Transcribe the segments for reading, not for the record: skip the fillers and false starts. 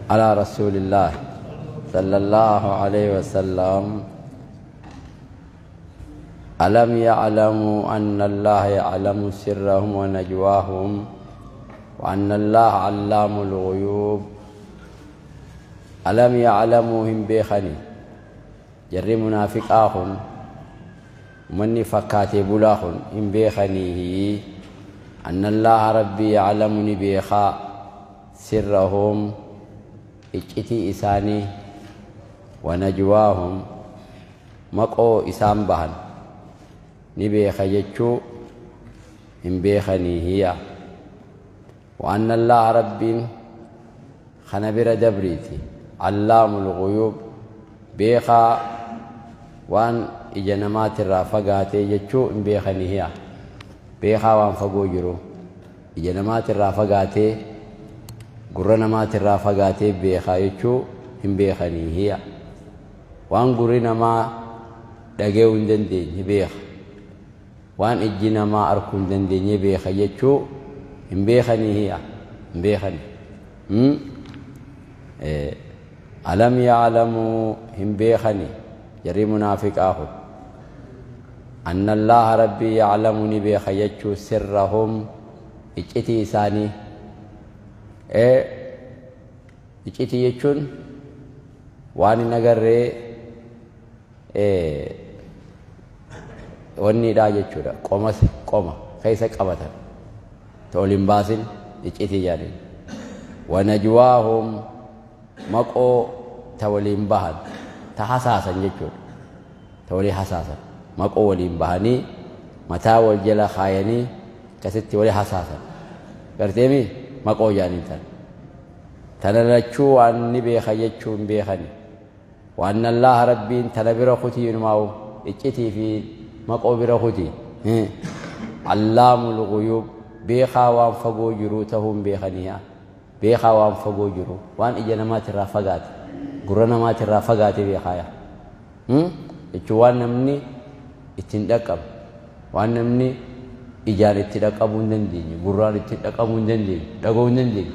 على رسول الله صلى الله عليه وسلم. ألم يعلموا أن الله يعلم سرهم ونجواهم وأن الله علام الغيوب. ألم يعلموا هم بيخني جري منافق آخر مني فكاتي بلاخن هم بيخنيه أن الله ربي يعلمني بيخا سرهم إجتي إساني ونجواهم مقو إسان بهن نبيخ يجو هم بيخني هي وأن الله ربي خنبر دبريتي علام الغيوب بيخا وان إجنمات الرافقات يجو هم بيخني هي بيخا وان فقو جرو إجنمات الرافقات قرنمات الرافقات بيخا يجو هم بيخني هي وان قرنما دقيون دندين بيخ وان إجنما أركون دندين بيخا يجو هم بيخني هي هم بيخني ألم يعلموا هم بيخني جري منافق آخر أن الله ربي يعلمني بيخا يجو سرهم إجتي إساني إجتي يجون وان نغري wanni dha jechuudha qomas qoma keessa qabatan toolin baasin iccitii jedhaniin wanajwaahum maqoo ta waliin bahan ta hasaasan jechuudha ta walii hasaasan maqoo waliin bahanii mataa wal jala kaayanii akkasitti walii hasaasan garteemi maqoo jedhaniin tan tana lachuu waan ni beeka jechuun beekani waan allaha rabbiin tana bira kutii inumaa'u iccitii fi maqoo bira kuti allaamul ghuyuub beekaa waan fagoo jiru ta'uun beekaniya beekaa waan fagoo jiru waan ija namaatirraa fagaate gurra namaatirraa fagaate beekaaya jechuun waan namni ittiin dhaqqabu waan namni ijaan itti dhaqqabuu hin dandeenye gurraan itti dhaqqabuu hin dandeenye dhaga'uu hin dandeenye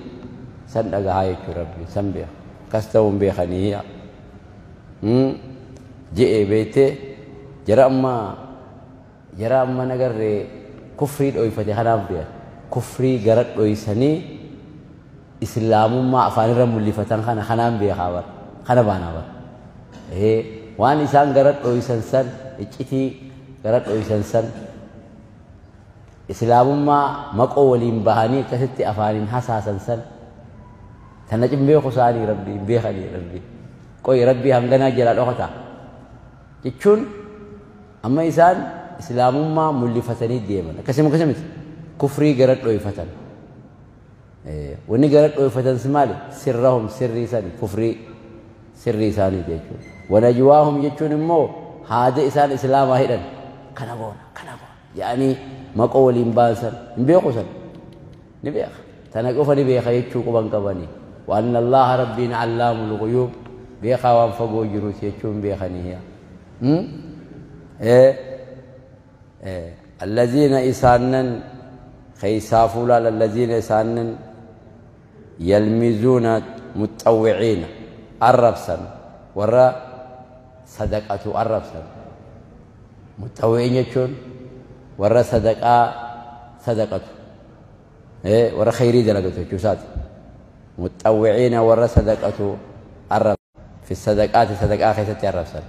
san dhagahaa jechuu rabbi san beeka akkas ta'uun beekaniya je'ee beektee jara amma nagarree kufrii dhoyfate kanaaf beekan kufrii gara dhoysanii islaamummaa afaanirra mul'ifatan kana kanaan beekaa bara kana baanaa bara waan isaan gara dhoysan san iccitii gara dhoysan san islaamummaa maqoo waliin bahanii akkasitti afaaniin hasaasan san tana cimbeeku isaanii rabbii hin beekanii rabbii qoy rabbii hanganaa jalaa dhokata jechuun amma isaan islaamummaa mul'ifatanii deeman akkasuma akkasumatti kufrii gara dhoyfatan wanni gara dhoyfatan maali sirrahum sirrii isaanii kufrii sirrii isaanii jechuudha wanajwaahum jechuun immoo haada isaan islaamaa hidhan kana goona kana goona yaani maqoo waliin baasan hin beeku san ni beeka tana qofa ni beeka jechuu quban qabanii waan allaha rabbiin allaamul ghuyuub beekaa waan fagoo jiruus jechuun beekanii الذين إسانن خيسافولا الذين إسانن يلمزون متطوعين الربسا ورا صدقة الربسا متطوعين يجون ورا صدقة صدقة ورا خيري دلقته جوسات متطوعين ورا صدقة الرب في الصدقات صدقة خيستي الربسا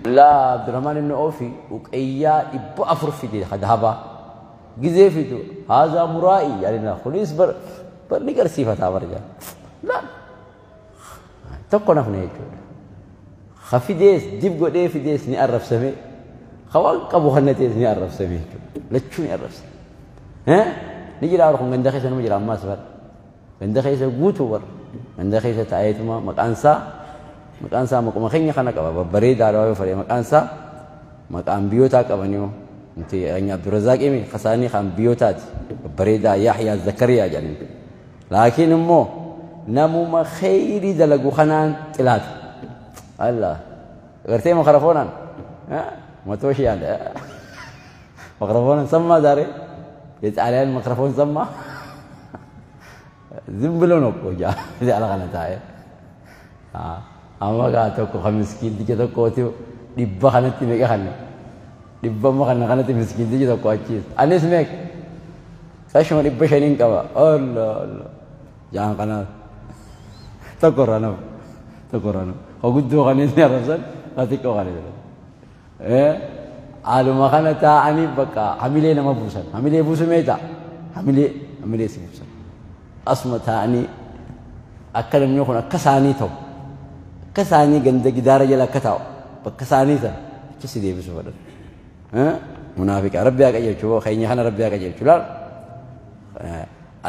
لا عبد الرحمن بن عوف وقيا يبو أفر في دي خدهبا جزي في هذا مرائي يعني خليص بر برنيكر صفة برجع لا تقنا في نيجور خفي ديس ديب قد في ديس نقرب سمي خوان قبو خنتيس نقرب سمي لتشو نقرب سمي ها نجي لاركم عند خيسة نجي لما سفر عند خيسة قوتو بر عند خيسة تعيتما مكانسا مكانسا مكمخيني خنا قبا بريد على فري مكانسا مكان بيوتا قبنيو انت يعني عبد الرزاق إمي خساني خان بيوتات بريدا يحيى زكريا يعني لكن مو نمو ما خيري دلقو خنان تلات الله غرتي مخرفونا ها ما توشي يعني مخرفونا سما داري يتعلن ميكروفون سما ዝም ብሎ ነው እኮ ala kana taa'e. Amma gaa tokko ka miskiinticha tokkooti dhibba kanatti meeqa kanne dhibba amma kana kanatti miskiintichi tokko achiis anis meeqa qashuma 500 qaba. Allah Allah jaan kanaaf tokko irraa nafu tokko irraa nafu ka guddoo kanis ni arrabsan ka xiqqoo kanis haaluma kana taa'anii bakka hamilee nama buusan. Hamilee buusu meeta hamilee si buusan asuma taa'anii akka namni kun akka isaanii ta'u akka isaanii ganda gidaara jala akka taa'u bakka isaanii sana achi si deebisu fedhan. Munaafiqa rabbi haa qajeelchu keenya kana rabbi haa qajeelchu laal.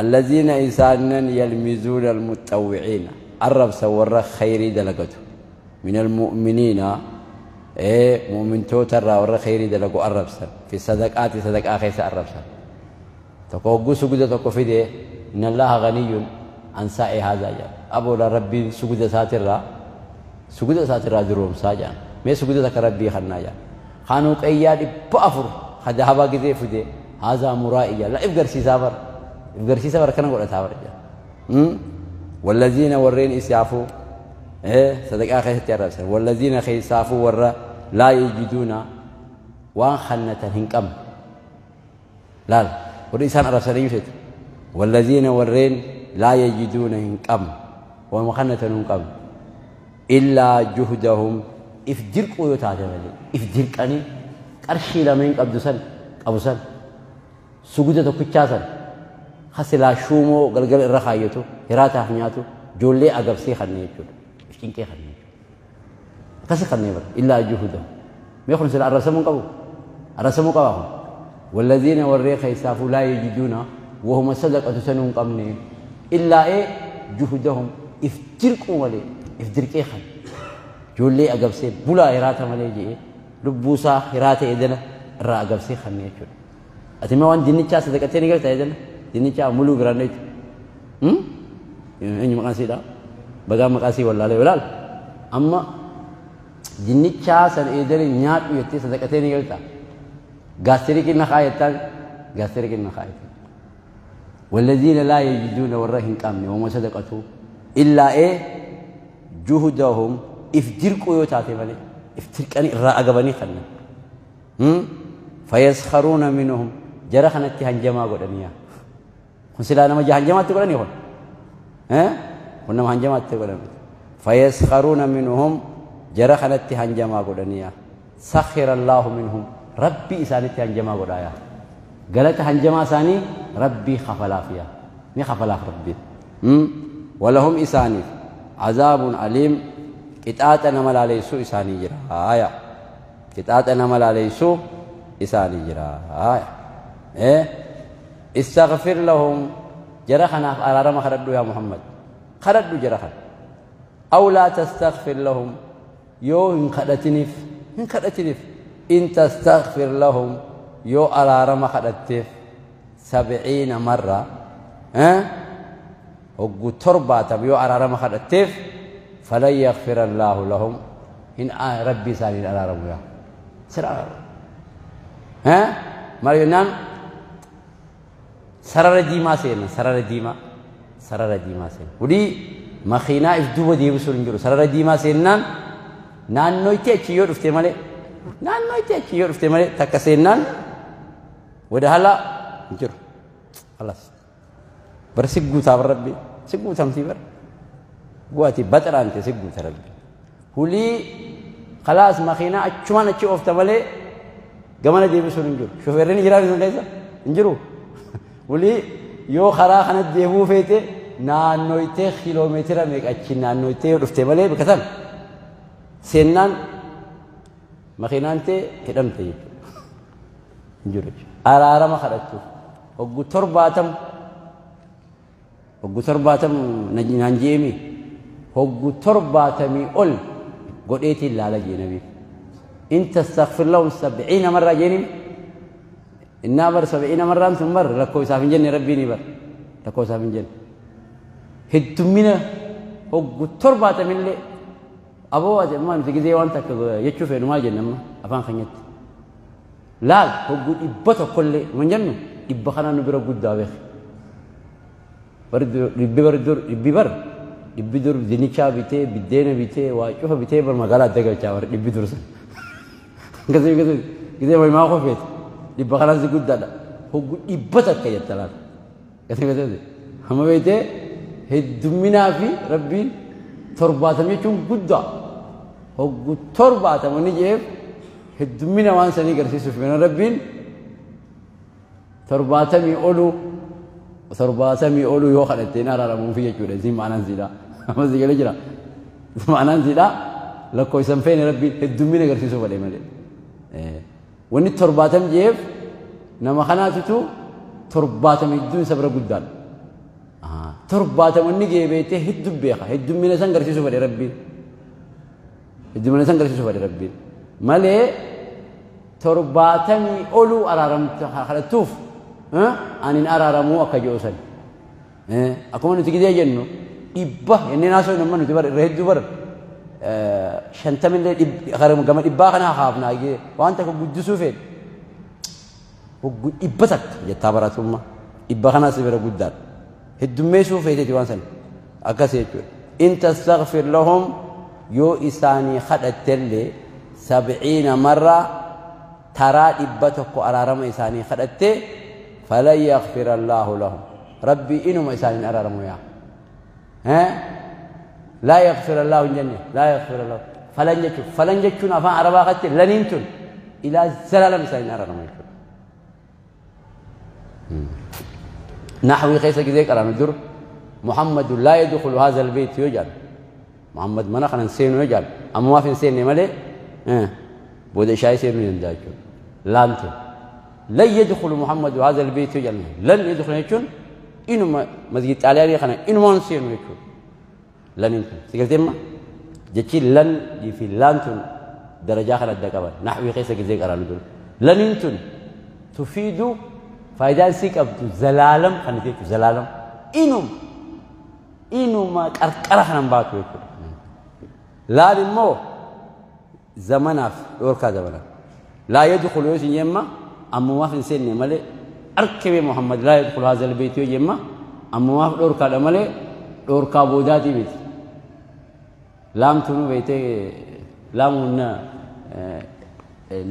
الذين إنسانا يلمزون المتطوعين الرب ور خيري دلقته من المؤمنين إيه مؤمن توتر ور خيري دلقوا الرب في صدقات صدق آخر الرب تقوى سجود تقوى فيه إن الله غني عن سائر هذا جان أبو ربي سجود ساتر سجود ساتر دروم ساجان ما سجود ذكر ربي خلنا جان خانو قياد بأفر خدها باقي فيه هذا مرائي لا إبقر سيسافر إبقر سيسافر كنا نقول أتابر جان والذين ورين إسعافوا إيه صدق آخر ستيار والذين خيسافوا ور لا يجدون وان خنة هنكم لا لا والإنسان أرسل يوسف والذين ورين لا يجدون هنكم ومخنة هنكم إلا جهدهم إفدرقوا يتعتمد إفدرقني قرشي لمن قبض سن أبو سن سجودة كتشاسن خسلا شومو قلقل الرخايته هراته حنياته جولي أقبسي خني يجود إفشينكي خني يجود كسي خني بر إلا جهدهم ما يخلص الرسم قبو الرسم قباهم والذين وريخ يسافوا لا يجدون وهم صدقة سنون قمني إلا إيه جهدهم افترقوا ولي افترقي خن جولي أقبسي بلا هراته ملي جي لبوسا هراته إذن الرا أقبسي خني يجود أتما وان دينيتشا صدقتين قلت إذن دينيتشا ملو برانديت إني مقاسي لا بقى مقاسي ولا لا ولا أما دينيتشا سن إذن نيات يتي صدقتين قلت غاستريك النخايتان غاستريك النخايتان والذين لا يجدون ورهن كامل وما صدقته إلا إيه جهدهم افترقوا يوتاتي مالي افترقني الرأقبني خلنا فيسخرون منهم جرخنا اتهان جما قدنيا خنسلا نما جهان جما تقولني هون ها كنا ما هنجما تقولني فيسخرون منهم جرخنا اتهان جما قدنيا سخر الله منهم ربي إساني اتهان جما قدايا قالت هنجما ساني ربي خفلا فيها مي خفلا في ربي ولهم إساني عذاب أليم قطعة نمل عليه سوء إساني جرا آية قطعة نمل عليه سوء إساني جرا آية إيه استغفر لهم جرخنا أرارما خردوا يا محمد خردوا جرخنا أو لا تستغفر لهم يو إن خدتنف إن خدتنف إن تستغفر لهم يو أرارما خدتف 70 مرة ها وقو تربة يو أرارما خدتف فلن يغفر الله لهم إن ربي سالين أرارما يا سر أرارما ها مرينان سرر ديما سينا سرر ديما سرر ديما سينا ودي مخينا إفدوبة ديبسو نجرو سرر ديما سينا نانويتي أتشيو رفتي مالي نانويتي أتشيو رفتي مالي تكسينا وده هلا نجرو خلاص برسيقو تاب ربي سيقو تمتي بر قواتي بطر أنت سيقو تربي ولي خلاص مخينا أتشوان أتشيو أفتي مالي قمنا ديبسو نجرو شوفيرين جرابي سنجرو نجرو ولي يو خرا خنت ديبو فيته نانويته كيلومتر ميك أتشي نانويته رفته مالي بكثن سنان مخينانتي هدمتي نجرج أرارما خرجتو وقو ترباتم وقو ترباتم ننجيمي وقو ترباتمي أول قد إيتي لا لجي نبي إن تستغفر لهم 70 مرة جيني إنا بر 70 مرة ثم مر لكو سافين جن ربي نبر لكو سافين جن هدمنا وقو ترباتم اللي أبوه ما نتيجة زي وانت يشوف إنه ما جن ما أفهم خنيت لا هو يبته كل من جنه يبخنا نبرة قد دابخ Dhibbi bar dur dhibbi bar dhibbi dur dinichaa bitee biddeena bitee waa cufa bitee bar magaalaa adda galchaa bar dhibbi dur san. Akkasii akkasii gisee maa kofeeti dhibba kanaan si guddaadha. Hoggu dhibba takka jetta laata. Akkasii akkasii hamma beetee heddumminaa fi rabbiin 70 jechuun guddaa. Hoggu 70 ni jeef heddummina waan sanii agarsiisuuf mana rabbiin 70 oluu 70 oluu yoo kadhatte hin araaramuufi jechuudha. Isin ma'anaan siidha. Amma si galee jira. Ma'anaan siidha lakkoofsan feene rabbiin heddummina agarsiisuuf fedhe malee. Wanni 70 jeef nama kanaatutu 70 hedduun isa bira guddaadha. 70 wanni gee beektee hedduu beeka. Heddummina san agarsiisuuf fedhe rabbiin. Heddummina san agarsiisuuf fedhe rabbiin. Malee 70 oluu araaramtu kadhattuuf anin araaramuu akka jiru san. Akkuma nuti gidee jennu dhibba jennee naasoo nama nuti bara irra hedduu bara 50 illee gama dhibbaa kana haafnaa waan takka guddisuu fedhe. Hoggu dhibba takka jettaa baratummaa dhibba kanaas bira guddaadha. Heddummeessuu feeteeti waan sana akkas jechuudha. In tastaghfir lahum yoo isaanii kadhattellee 70 marra taraa 100 araarama isaanii kadhatte falan yaghfira Allahu lahum. Rabbi inuma isaaniin araaramu yaa. Laa yaghfira Allahu hin jenne laa yaghfira Allahu. Falan jechuun falan jechuun afaan arabaa keessatti laniin tun ilaa zalaalam isaaniin araaramu jechuudha. نحوي خيسا كذي قرانو در محمد لا يدخل هذا البيت يجعل محمد ما خنا نسينو يجعل اما ما في نسيني مالي بودا شاي سينو ينداجو لانتو لن يدخل محمد هذا البيت يجعل لن يدخل يجون انو مسجد طالياني خنا انو ما نسينو يجون لن يمكن سكرتين ما جتي لن دي في لانتو درجه خنا دكبر نحوي خيسا كذي قرانو در لن ينتن تفيد فايدان سيك أبدو زلالم خنتيك زلالم إنهم إنهم ما كركرة خنباتو يكون لا للمو زمنا أوركا زمنا لا يدخل يوسف يما أما ما في سن ملي أركب محمد لا يدخل هذا البيت يما أما ما في أوركا ملي أوركا بوداتي بيت لام تنو بيت لام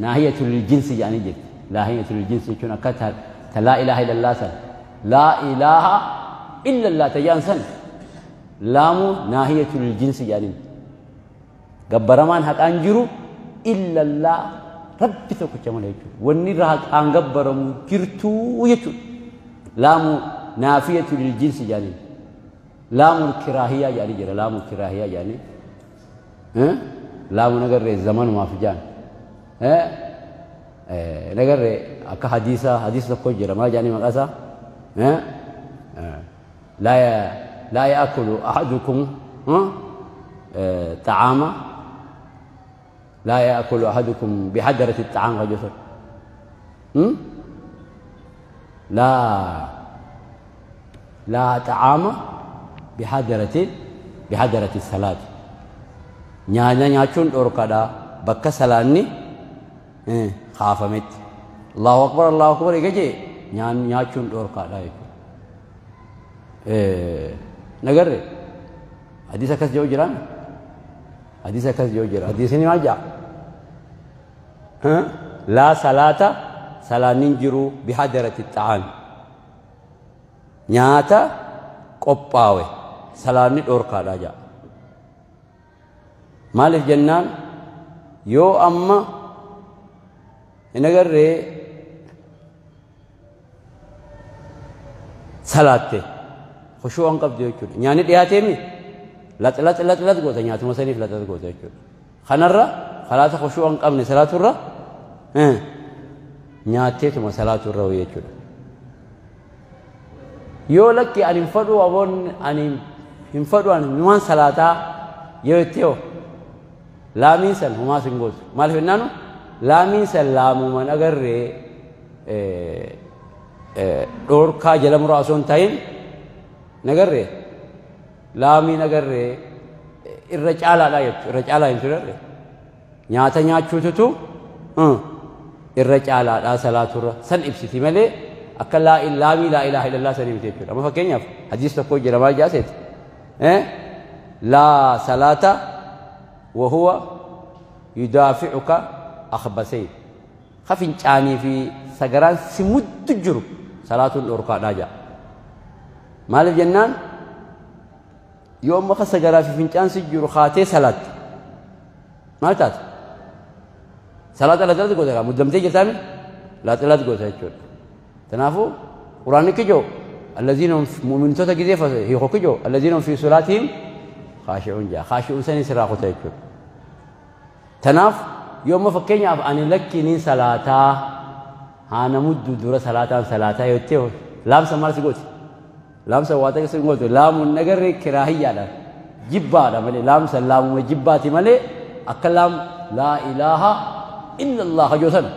ناهية للجنس يعني جت لاهية للجنس يكون أكتر لا إله إلا الله سن لا إله إلا الله تجان سن لام ناهية للجنس يعني قبرمان حق أنجرو إلا الله ربي توكل عليه وني راح أن قبرم كرتو يتو لام نافية للجنس يعني لام الكراهية يعني جرى لام الكراهية يعني ها لام نقر الزمان ما في جان ها نقر أكا حديثة حديثة كوجرة ما جاني مقاسة ها لا يأكل أحدكم طعاما لا يأكل أحدكم بحجرة الطعام رجل لا لا طعام بحجرة الصلاة نيانا نياچون أوركادا بكا سلاني خافمت الله أكبر الله أكبر إيجي نيان نياچون أوركادا نقرر حديث كاس جو جران حديث كاس جو جران حديث ني ما جا لا صلاة صلاة ننجرو بحضرة الطعام نياتا قباوي صلاة نوركادا جا مالف جنان يو أما نقرر صلاة خشوع قبض يجون يعني دياتيمي لا لا لا لا تقول تنيات مسنيف لا تقول تجون خنرة خلاص خشوع قبل صلاة الرا نياتي ثم صلاة الرا ويجون يقولك أن ينفروا أبون أن ينفروا أن نوان صلاة يوتيو لا ميسن هما سنقول ما لفنانو لا ميسن لا ممن أجر دور كا جلم رأسون تاين نجري لامي نجري الرجال لا يت الرجال لا ينتظر نياتا نياتشو تتو الرجال لا صلاة الرا سن إبسيتي ملي akka laa ilaamii laa ilaaha illallah sanii miti jechuudha. Amma fakkeenyaaf hadiis tokko jira maal jaaseeti? Laa salaata wa huwa yudaaficuka akhbasayn. Ka fincaanii fi sagaraan si muddu jiru salaatuun dhorkaadhaa jaa. Maaliif jennaan yoo amma ka sagaraa fi fincaan si jiru kaatee salaatte maal taata? Salaata laaxilaatti goota kaa muddamtee jirtaami laaxilaatti goota jechuudha. Kanaafuu quraanni kijoo allaziina hum mu'mintoota gizee fasa hiiko kijoo allaziina hum fi solaatihim khaashi'uun jaa khaashi'uun sanii sirraa kuta jechuudha. Tanaaf yoo amma fakkeenyaaf ani lakkii niin salaataa haana mudduu dura salaataan salaataa yoo ta'e laamsa maal si gooti? Laamsa waa takka si gootu laamuun nagarree kiraahiyyaadhaan jibbaadha malee laamsa laamuma jibbaati malee akka laam laa ilaaha illallah kajoo sana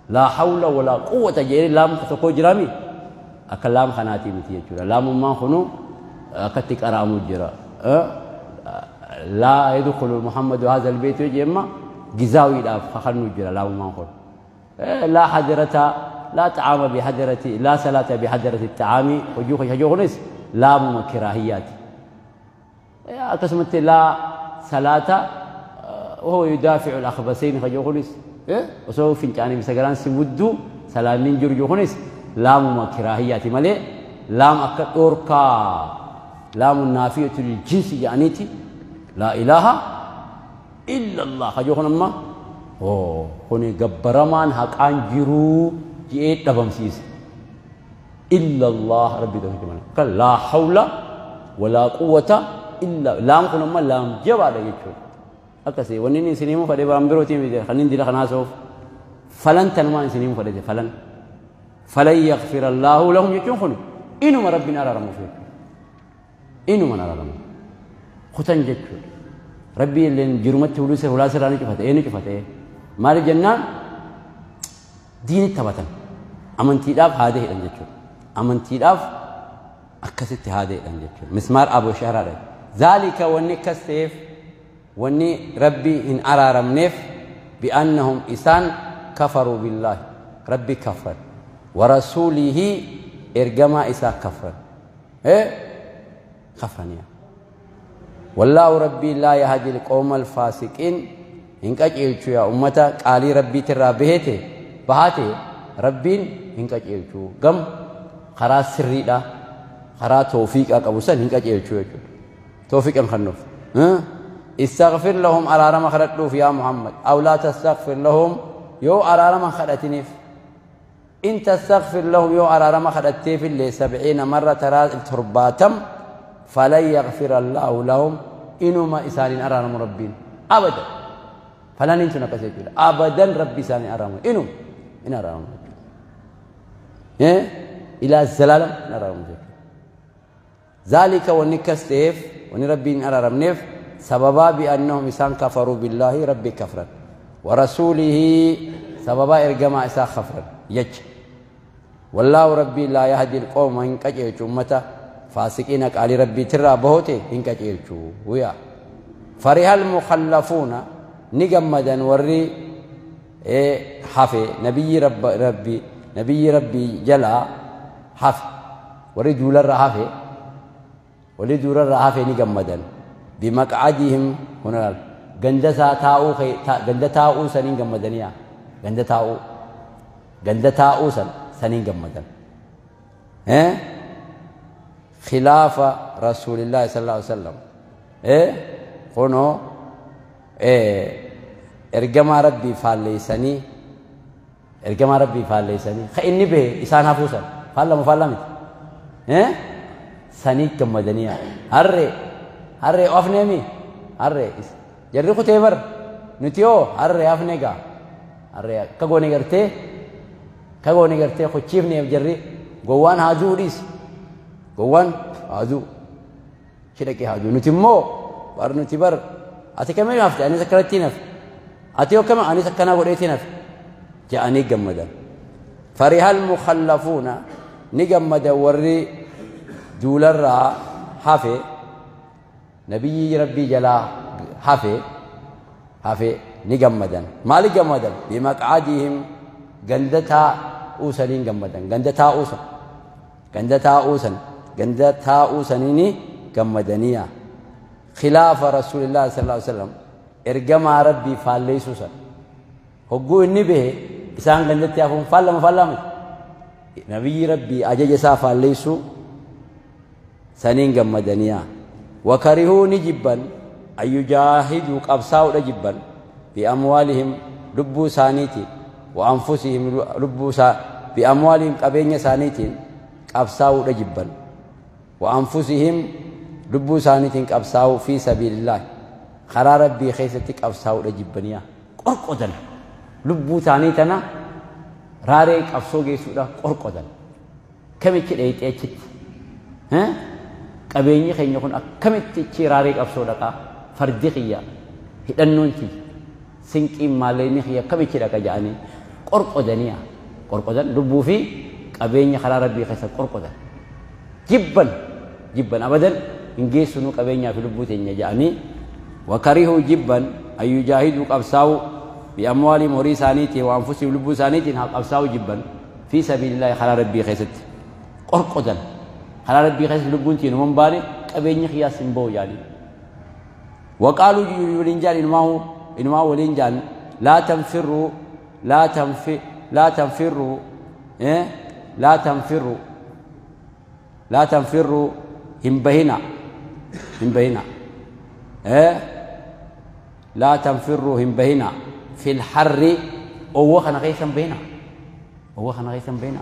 laa hawla walaa quwwata jedhee laam tokko jiraami akka laam kanaatii miti jechuudha. Laamummaan kunu akkatti qara'amu jira. Laa yadkhulu Muhammadu haadha albeet yoo jedhemma gizaawiidhaaf kakannu jira laamummaan kun. Laa hadrata laa xaama bi hadrati laa salaata bi hadrati xaami hojii hojii kunis laamuma kiraahiyyaati. Akkasumatti laa salaata وهو يدافع الأخبثين خجوخنس osoo fincaanii fi sagaraan si mudduu salaanni jiru jokunis laamuma kiraahiyyaati malee laam akka dhoorkaa laamu naafiyatu liljinsi jedhaniiti laa ilaaha illallah kajoo kun amma kuni gabbaramaan haqaan jiruu je'ee dhabamsiise illallah rabbi tokkicha malee kan laa hawla walaa quwwata illa laam kun amma laam jabaadha jechuudha. Akkasii wanni inni isin himuu fedhe waan birootii miti kan inni dila kanaa soof falan tanumaan isin himuu fedhe falan falan yaghfira Allahu lahum jechuun kun inuma rabbiin araaramuuf jechuudha. Inuma araaramu kutan jechuudha. Rabbi illeen jirumatti huluu hulaa sirraa ni cufate ni cufate maaliif jennaan diini taphatan amantiidhaaf haadee hidhan jechuudha. Amantiidhaaf akkasitti haadee hidhan jechuudha. Mismaar aboo shahraadha. Zaalika wanni akkas ta'eef wanni rabbi hin araaramneef bi'annahum isaan kafaruu billaahi rabbi kafran wa rasuulihi ergamaa isaa kafran kafraniya wallaahu rabbii laa yahdi alqawma alfaasiqiin hin qajeelchu yaa ummata qaalii rabbiitirraa bahete bahate rabbiin hin qajeelchu gam karaa sirriidha karaa toofiiqaa qabu san hin qajeelchu jechuudha toofiiqan kennuuf. استغفر لهم أرارما خدتوف يا محمد أو لا تستغفر لهم يو أرارما خدتنيف إن تستغفر لهم يو أرارما خدتيف اللي 70 مرة ترى ترباتم فلن يغفر الله لهم إنما إسانين أرارم ربين أبدا فلن إنتو نكسيكو أبدا ربي إسانين أرارم إنهم إن أرارم ربين إلى الزلالم إن أرارم ذلك ونكستيف ونربين أرارم نيف سببا بأنهم إسان كفروا بالله ربي كفرا ورسوله سببا إرجما إسان كفرا يج والله ربي لا يهدي القوم إن كجيل أمته فاسقين قال ربي ترى بهوته إن كجيل ويا فرح المخلفون نجمدا وري حفي نبي رب ربي نبي ربي جلا حفي وري دولار حفي وري دولار حفي نجمدا بمقعدهم هنا غندسا تاو غند تاو سنين غمدنيا غند تاو غند تاو سنين غمدن خلاف رسول الله صلى الله عليه وسلم كونو ارجما ربي فاليسني ارجما ربي فاليسني خيني به اسان حفوسا فالا مفالمت سنين غمدنيا هري harree ofneemi harree jarri kutee bar nuti hoo harree hafne gaa harree akka goone gartee akka goone gartee kochiifneef jarri gowwaan haaduu dhiis gowwaan haaduu achi dhaqee haaduu nuti immoo bar nuti bar ati kamii hafte anis akkanatti hafe ati yoo kama anis akkanaa godheetiin hafe je'anii gammadan. Farihal mukhallafuuna ni gammadan warri duularraa hafe نبي ربي جلا حفي حفي نجمدا مال جمدا بمقعدهم جندتا taa'uu saniin gammadan. Ganda taa'uu san, ganda taa'uu san, ganda taa'uu saniini gammadaniya. Khilaafa rasuulillah sallallahu alaihi wasallam, ergamaa rabbii faalleessuu san. Hogguu inni bahe isaan gandatti hafuun faallama, faallama nabiyyi rabbii ajaja isaa faalleessuu saniin gammadaniya. Wakarihuu, ni jibban, an yujaahiduu, qabsaa'uudha jibban, biamwaalihim, lubbuu isaaniitiin, wa anfusihim, lubbuu isaa, biamwaalihim, qabeenya isaaniitiin qabsaa'uudha jibban, wa anfusihim, lubbuu isaaniitiin qabsaa'uu, fi sabiilillah, karaa rabbii keessatti qabsaa'uudha jibbaniya. Qorqodan lubbuu isaanii tana raaree qabsoo geessuudha qorqodan. Kamichi dheeyxee achitti qabeenyi keenya kun akkamitti achi raaree qabsoo dhaqaa? Fardi kiyya, hidhannoon tiyya, sinqiin, maallaqni kiyya akkamitti dhaqa jedhanii qorqodaniya. Qorqodan lubbuu fi qabeenya karaa rabbii keessa qorqodan, jibban, jibban, abadan hin geessunuu qabeenyaa fi lubbuu teenya jedhanii. Wakarihuu, jibban, an yujaahiduu, qabsaa'uu, biamwaalihim, horii isaaniitiin, wa anfusihim, lubbuu isaaniitiin haa qabsaa'uu jibban, fi sabiilillaahi, karaa rabbii keessatti qorqodan. Karaa rabbii keessatti lubbuun tiin hin baane, qabeenyi kiyyaas hin ba'u jedhanii. Waqaaluu, waliin jaan, inumaa waliin jaan, laa tanfirruu, laa tanfi, laa tanfirruu, laa tanfirruu, laa tanfirruu, hin bahina, hin bahina, laa tanfirruu, hin bahina, fil harri, owwa kana keessa hin bahina, owwa kana keessa hin bahina.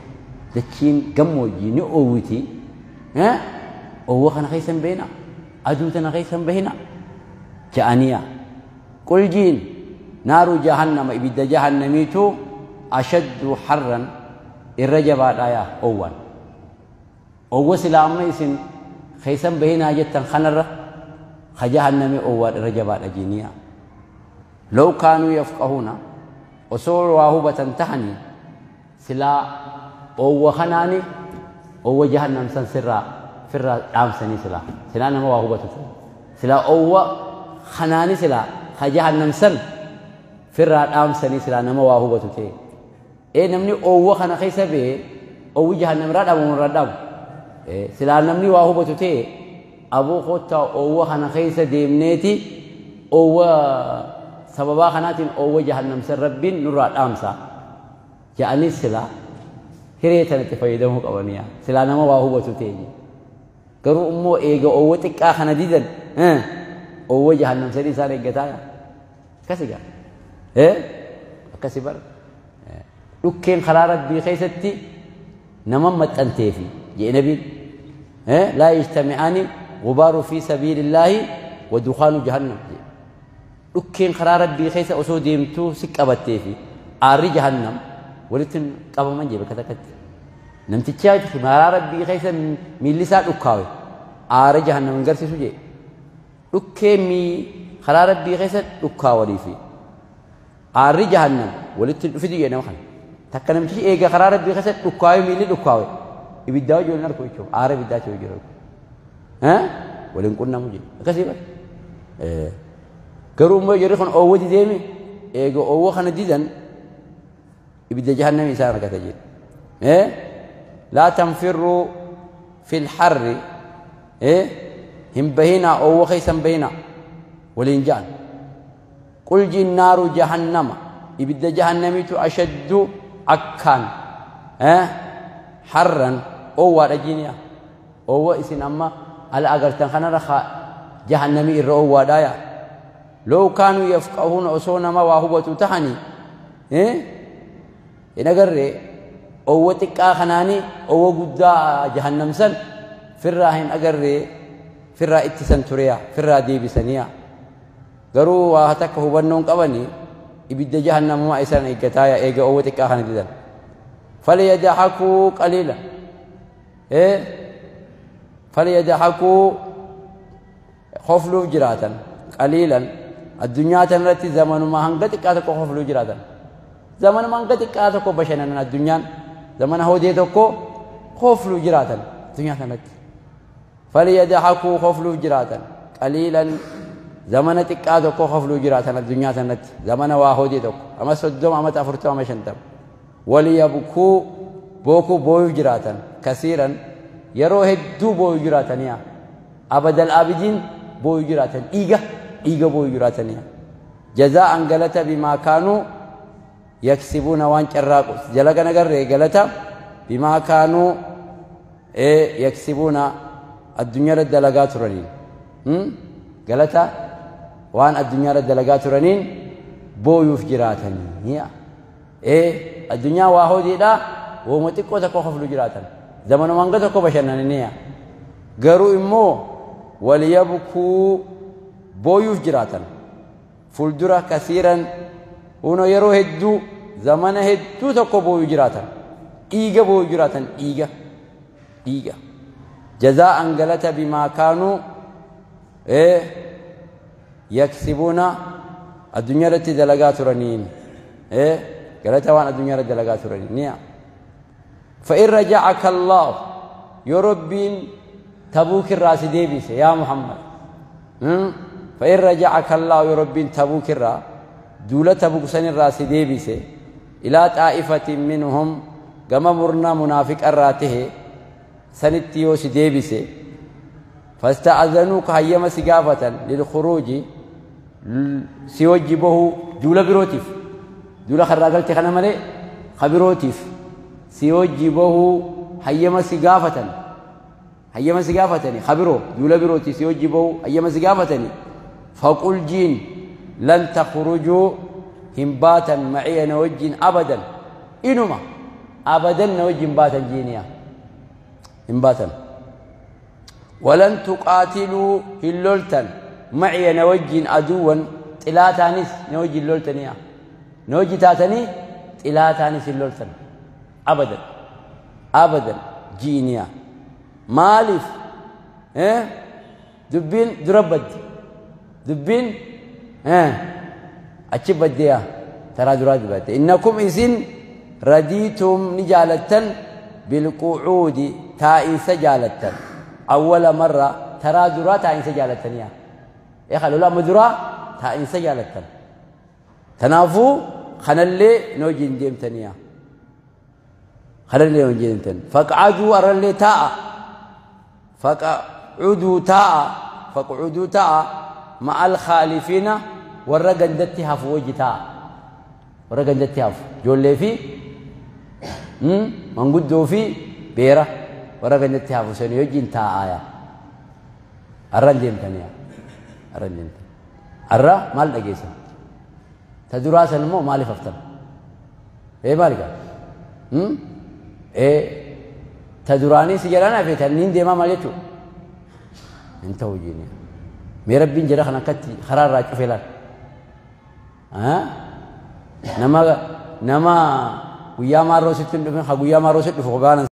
Dachiin gammoojjii ni oowwiti. Owwa kana keessa hin bahina, aduu tana keessa hin bahina ja'aniya. Qul jiin, naaru jahannama, ibidda jahannamiitu, ashaddu harran, irra jabaadhaa owwan. Owwa silaa amma isin keessan bahinaa jettan kanarra ka jahannami owwaan irra jabaadha jiiniya. Law kaanuu yafqahuuna, osoo waa hubatan tahanii silaa owwa kanaani owwa jahannam san sirraa firraa dhaamsanii. Silaa nama waa hubatu silaa owwa kanaani silaa ka jahannam san firraa dhaamsanii, silaa nama waa hubatu ta'e. Ee, namni owwa kana keessa ba'e owwi jahannam irraa dhaamu, irraa dhaamu. Silaa namni waa hubatu ta'e, aboo kottaa owwa kana keessa deemneeti owwa sababaa kanaatiin owwa jahannam san rabbiin nurraa dhaamsa ja'anii silaa hiree tanatti fayyadamuu qabaniya, silaa nama waa hubatu ta'e. Garuu immoo eega owwa xiqqaa kana didan owwa jahannam sadii isaan eeggataa. Akkasi gaa, akkasi bar. Dhukkeen karaa rabbii keessatti nama maxxanteefi jee nabiin, laa yajtami'aani gubaaru fi sabiilillaahi wa dukaanu jahannam. Dhukkeen karaa rabbii keessa osoo deemtuu si qabatteefi aarri jahannam walitti qabaman jee bakka takkatti. Namtichi karaa rabbii keessa miilli isaa dhukkaawe aara jahannam hin garsiisu jee. Dhukkee karaa rabbii keessa dhukkaawanii fi aarri jahannam walitti dhufitu jee nama kana. Takka namtichi eega karaa rabbii keessa dhukkaawe, miilli dhukkaawe, ibiddaa wajji waliin arku jechuudha. Aara ibiddaa wajji arku. Waliin qunnamu jee. Akkasii bara. Garuu immoo jarri kun oowwa dideemi, eega oowwa kana didan ibidda jahannami isaan argata jedhe. Laa tanfirruu fil harri, hin bahinaa, oowwa keessa hin bahinaa waliin ja'an. Qul jiin, naaru jahannama, ibidda jahannamiitu, ashaddu, akkaan, harran, oowwaadha jiiniya. Oowwa isin amma ala agartan kanarra jahannamii irra oowwaadhaaya. Law kaanuu yafqahuuna, osoo nama waa hubatu tahanii hin agarree oowwa xiqqaa kanaanii oowwa guddaa jahannam san firraa hin agarree firraa ittisan tureya, firraa deebisaniya. Garuu waa takka hubannoon qabanii ibidda jahannamumaa isaan eeggataaya eega oowwa xiqqaa kana didan. Falyadhakuu qaliila, falyadhakuu, kofluuf jiraatan, qaliilan, addunyaa tanarratti zamanuma hanga xiqqaa tokko kofluuf jiraatan, zamanuma hanga xiqqaa tokko bashannanan, addunyaan zamana hodee tokko kofluuf jiraatan addunyaa tanarratti. Falyadhakuu, kofluuf jiraatan, qaliilan, zamana xiqqaa tokko kofluuf jiraatan addunyaa tanarratti, zamana waa hodee tokko, ama 30, ama 40, ama 50. Waliyabkuu. bookuu booyuu jiraatan kasiiran yeroo hedduu booyuu jiraataniya abadal abidiin booyuu jiraatan dhiiga dhiiga booyuu jiraataniya jazaa'an galata bimaa kaanuu yaksibuuna waan carraaqu jala kana garree galata bimaa kaanuu yaksibuuna addunyaarra dalagaa turaniin galata waan addunyaarra dalagaa turaniin booyuuf jiraatanii addunyaa waa hojiidha wooma xiqqoo tokko koflu jiraatan zamanuma hanga tokko bashannananiya garuu immoo waliyabkuu booyuuf jiraatan fuuldura kasiiran huno yeroo hedduu zamana hedduu tokko booyuu jiraatan dhiiga booyuu jiraatan dhiiga dhiiga jazaa'an galata bimaa kaanuu yaksibuuna addunyaa irratti dalagaa turaniin galata waan addunyaa irratti dalagaa turaniin niya فإن رجعك الله يا ربين تبوك الراس ديبيس يا محمد فإن رجعك الله يا ربين تبوك الرا دولة تبوك سن الراس ديبيس إلى طائفة منهم كما مرنا منافق الراته سنتيوس ديبيس فاستأذنوك هيما سقافة للخروج سيوجبه دولة بروتيف دولة خراقلت خنمالي خبروتيف سيوجبه هيما سقافة هيما سقافتني خبرو دولة بروتي سيوجبه هيما سقافتني فقل جين لن تخرجوا همباتا معي نوجين أبدا إنما أبدا نوجين باتا جينيا همباتا ولن تقاتلوا هلولتا معي نوجين عدوا تلاتانيس نوجين لولتنيا نوجي تاتني تلاتانيس هلولتا أبدا أبدا جينيا مالف دبين دربد دبين أتشبد ديا ترى دراد بات إنكم إذن رديتم نجالة بالقعود تائن سجالة أول مرة ترى درا تائن سجالة يا إيه خلوا لا مدرا تائن سجالة تنافو خنلي نوجين ديم تنيا خلي نوجين فقعدوا أرلي تاء فقعدوا تاء فقعدوا تاء مع الخالفين ورقندتي هفو وجه تاء ورقندتي هفو جولي في من قدو في بيرة ورقندتي هفو سنو يجين تاء آية أرنديم تانية أرنديم أرى مال لقيسا تدراسا المو مالي ففتن إيه مالك إيه تدراني سجلانا في تنين ديما ماليتو انت وجيني مي ربين جرخنا كتي خرار راجو فيلان ها نما نما ويا ما روسيت دفن خا ويا ما روسيت دفن